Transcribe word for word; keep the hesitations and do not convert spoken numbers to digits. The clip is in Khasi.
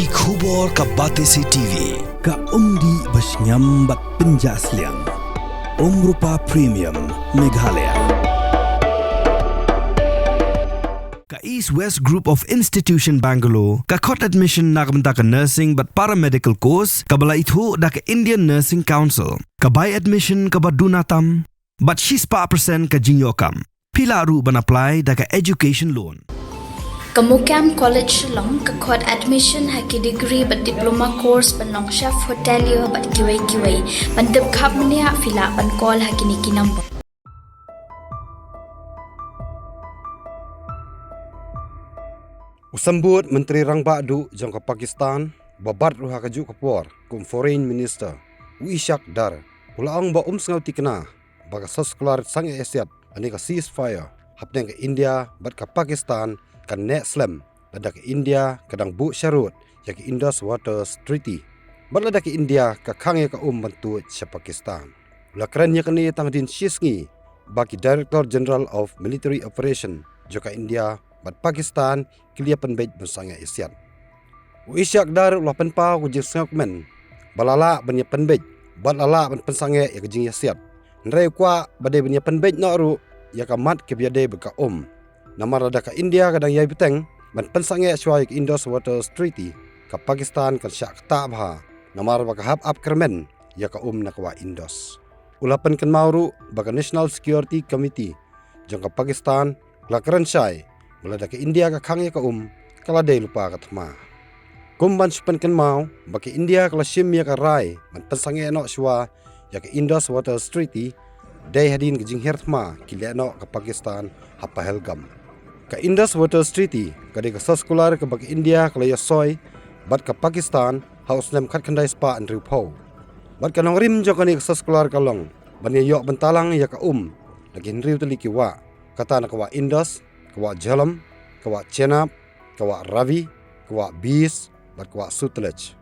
Ki khubor ka Batesi T V, ka umdih ba shngiam bad pynjah sliang. Umrupa Premium, Meghalaya. Ka East West Group of Institution Bangalore, ka khot admission na ka bynta ka nursing bad paramedical course, kaba la ithuh da ka Indian Nursing Council, ka bai admission kaba duna tam, bad shispah percent ka jingïoh kam. Phi lah ruh ban apply da ka education loan. Ka Mukam College Shillong, ka khot admission ha ki degree bad diploma course ban long chef hotelier bad kiwei kiwei. Ban tip khapmenia phi lah ban call ha kine ki number. U Symbud Myntri Rangbah Duh jong ka Pakistan, ba bat ruh ha kajuh ka por kum Foreign Minister, u Ishaq Dar, u la ong ba um sngewtynnad ba ka soskular sangeh ïasiat, lane ka ceasefire, hapdeng ka India bad ka Pakistan kan neh slem, lada ka India ka dang buh sharud ïa ka Indus Waters Treaty, bad lada ka India ka khang ïa ka um ban tuid sha Pakistan. U la kren ïa kane tang hadien shisngi ba ki Director General of Military Operation jong ka India bad Pakistan ki la ïa pynbeit ban sangeh ïasiat. U Ishaq Dar u la pynpaw ka jingsngewkmen ba la lah ban ïa pynbeit bad la lah ban pynsangeh ïa ka jingïasiat. Hynrei u kwah ba dei ban ïa pynbeit noh ruh ïa ka mat kaba ïadei bad ka um. Namar lada ka India ka dang ïai bteng ban pynsangeh shuwa ïa ka Indus Waters Treaty, ka Pakistan kan shah ktah bha, namar ba ka hap ap kyrmen ïa ka um na ka wah Indus. U la pynkynmaw ruh ba ka National Security Committee jong ka Pakistan ka la kren shai ba lada ka India ka khang ïa ka um, ka la dei lypa ka thma. Kum ban shu pynkynmaw ba ka India ka la shim ïa ka rai ban pynsangeh noh shuwa ïa ka Indus Waters Treaty, dei hadien ka jinghiar thma ki leh noh ka Pakistan ha Pahalgam. Ka Indus Waters Treaty ka dei ka soskular kaba ka India ka la ïasoi bad ka Pakistan ha u snem khatkhyndai spah hynriewphew. Bad ka nongrim jong kane ka soskular ka long ban ïa ïoh bynta lang ïa ka um na ki hynriew tylli ki wah, kata na ka wah Indus, ka wah Jhelum, ka wah Chenab, ka wah Ravi, ka wah Bias bad ka wah Sutlej.